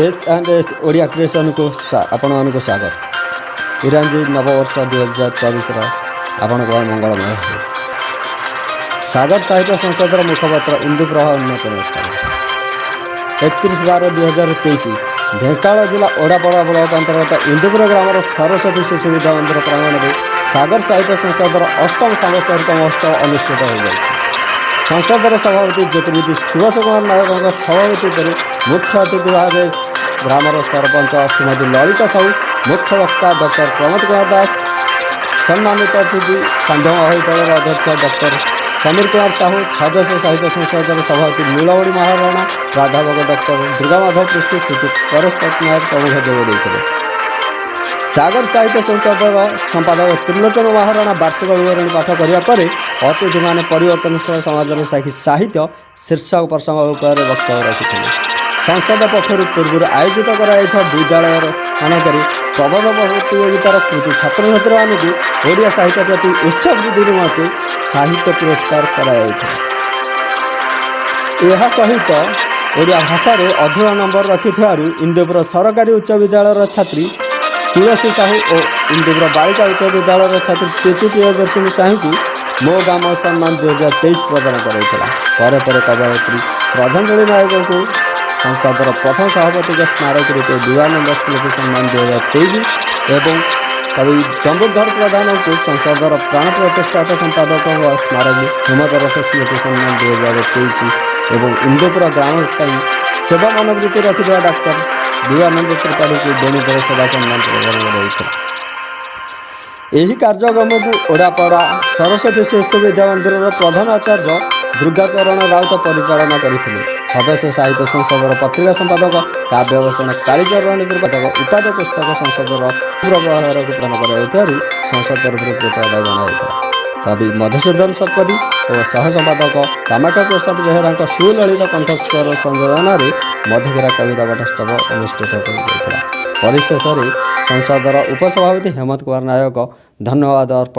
S and S Odia କ୍ରିଏସନ୍କୁ ଆପଣମାନଙ୍କୁ ସ୍ୱାଗତ। ଇଂରାଜୀ ନବବର୍ଷ 2024ର ଆପଣଙ୍କ ପାଇଁ ମଙ୍ଗଳମୟ ହେଉ। ସାଗର ସାହିତ୍ୟ ସଂସଦର ମୁଖପତ୍ର ଇନ୍ଦୁପ୍ରଭା ଉନ୍ମୋଚନ ଉତ୍ସବ, 31/12/2023, ଢେଙ୍କାନାଳ ଜିଲ୍ଲା ଓଡ଼ାପଡ଼ା ବ୍ଲକ ଅନ୍ତର୍ଗତ ଇନ୍ଦୁପୁର ଗ୍ରାମର ସରସ୍ୱତୀ ଶିଶୁ ବିଦ୍ୟା ମନ୍ଦିର ପ୍ରାଙ୍ଗଣରେ ସାଗର ସାହିତ୍ୟ ସଂସଦର ଅଷ୍ଟମ ସାମ୍ବତ୍ସରିକ ମହୋତ୍ସବ ଅନୁଷ୍ଠିତ ହୋଇଯାଇଛି। ସଂସଦର ସଭାପତି ଜ୍ୟୋତିର୍ବିଦ ସୁଭାଷ କୁମାର ନାୟକଙ୍କ ସଭାପତିତ୍ୱରେ ମୁଖ୍ୟ ଅତିଥି ଭାବେ ଗ୍ରାମର ସରପଞ୍ଚ ଶ୍ରୀମତୀ ଲଳିତା ସାହୁ, ମୁଖ୍ୟ ବକ୍ତା ଡକ୍ଟର ପ୍ରମୋଦ କୁମାର ଦାସ, ସମ୍ମାନିତ ଅତିଥି ସାନ୍ଧ୍ୟ ମହାବିଦ୍ୟାଳୟର ଅଧ୍ୟକ୍ଷ ଡକ୍ଟର ସମୀର କୁମାର ସାହୁ, ଛଦ୍ଦେଶ ସାହିତ୍ୟ ସଂସଦର ସଭାପତି ନୀଳମଣି ମହାରଣା, ପ୍ରାଧ୍ୟାପକ ଡକ୍ଟର ଦୁର୍ଗାମାଧବ ପୃଷ୍ଟି, ଶ୍ରୀଯୁକ୍ତ ପରେଶ ପଟ୍ଟନାୟକ ପ୍ରମୁଖ ଯୋଗ ଦେଇଥିଲେ। ସାଗର ସାହିତ୍ୟ ସଂସଦର ସମ୍ପାଦକ ତ୍ରିଲୋଚନ ମହାରଣା ବାର୍ଷିକ ବିବରଣୀ ପାଠ କରିବା ପରେ ଅତିଥିମାନେ ପରିବର୍ତ୍ତନଶୀଳ ସମାଜର ସାକ୍ଷୀ ସାହିତ୍ୟ ଶୀର୍ଷକ ପ୍ରସଙ୍ଗ ଉପରେ ବକ୍ତବ୍ୟ ରଖିଥିଲେ। ସଂସଦ ପକ୍ଷରୁ ପୂର୍ବରୁ ଆୟୋଜିତ କରାଯାଇଥିବା ବିଦ୍ୟାଳୟର ମାନଙ୍କରେ ପ୍ରବନ୍ଧ ପ୍ରତିଯୋଗିତାର କୃତି ଛାତ୍ରଛାତ୍ରୀମାନଙ୍କୁ ଓଡ଼ିଆ ସାହିତ୍ୟ ପ୍ରତି ଉତ୍ସାହ ବୃଦ୍ଧି ନିମନ୍ତେ ସାହିତ୍ୟ ପୁରସ୍କାର କରାଯାଇଥିଲା। ଏହା ସହିତ ଓଡ଼ିଆ ଭାଷାରେ ଅଧିକ ନମ୍ବର ରଖିଥିବାରୁ ଇନ୍ଦୁପୁର ସରକାରୀ ଉଚ୍ଚ ବିଦ୍ୟାଳୟର ଛାତ୍ରୀ ତୁଳସୀ ସାହୁ ଓ ଇନ୍ଦୁପୁର ବାଳିକା ଉଚ୍ଚ ବିଦ୍ୟାଳୟର ଛାତ୍ରୀ ତେଜୁ ପ୍ରିୟଦର୍ଶିନୀ ସାହୁଙ୍କୁ ମୋ ଗ୍ରାମ ସମ୍ମାନ 2023 ପ୍ରଦାନ କରାଯାଇଥିଲା। ପରେ ପରେ କବୟିତ୍ରୀ ଶ୍ରଦ୍ଧାଞ୍ଜଳି ନାୟକଙ୍କୁ ସଂସଦର ପ୍ରଥମ ସଭାପତିଙ୍କ ସ୍ମାରକୀ ରୂପେ ବିବାନନ୍ଦ ସ୍ମୃତି ସମ୍ମାନ 2023 ଏବଂ କବି ଡମ୍ବୁଧର ପ୍ରଧାନଙ୍କୁ ସଂସଦର ପ୍ରାଣ ପ୍ରତିଷ୍ଠାତା ସମ୍ପାଦକଙ୍କ ସ୍ମାରକୀ ହେମନ୍ତ ରଥ ସ୍ମୃତି ସମ୍ମାନ 2023 ଏବଂ ଇନ୍ଦୁପୁର ଗ୍ରାମ ପାଇଁ ସେବା ମନୋବୃତ୍ତି ରଖିଥିବା ଡାକ୍ତର ଦିବାନନ୍ଦ ତ୍ରିପାଠୀଙ୍କୁ ବେଣୁଧର ସେବା ସମ୍ମାନ ପ୍ରଦାନ କରାଯାଇଥିଲା। ଏହି କାର୍ଯ୍ୟକ୍ରମକୁ ଓଡ଼ାପଡ଼ା ସରସ୍ୱତୀ ଶିଶୁ ବିଦ୍ୟା ମନ୍ଦିରର ପ୍ରଧାନ ଆଚାର୍ଯ୍ୟ ଦୁର୍ଗାଚରଣ ରାଉତ ପରିଚାଳନା କରିଥିଲେ। ସଦସ୍ୟ ସାହିତ୍ୟ ସଂସଦର ପତ୍ରିକା ସମ୍ପାଦକ କାବ୍ୟଭୂଷଣ କାଳୀଚରଣ ତ୍ରିପାଠୀ ଉପାଧି ପୁସ୍ତକ ସଂସଦର ପ୍ରଭାରକୁ ପ୍ରଦାନ କରାଯାଇଥିବାରୁ ସଂସଦ ତରଫରୁ କୃତଜ୍ଞତା ଜଣାଯାଇଥିଲା। କବି ମଧୁସୂଦନ ଶତପଥୀ ଓ ସହ ସମ୍ପାଦକ କାମାକ୍ଷା ପ୍ରସାଦ ବେହେରାଙ୍କ ସୁଲଳିତ କଣ୍ଠସ୍ୱର ସଂଯୋଜନାରେ ମଧୁଗିରା କବିତା ପାଠୋତ୍ସବ ଅନୁଷ୍ଠିତ ହୋଇଯାଇଥିଲା। ପରିଶେଷରେ ସଂସଦର ଉପସଭାପତି ହେମନ୍ତ କୁମାର ନାୟକ ଧନ୍ୟବାଦ ଅର୍ପଣ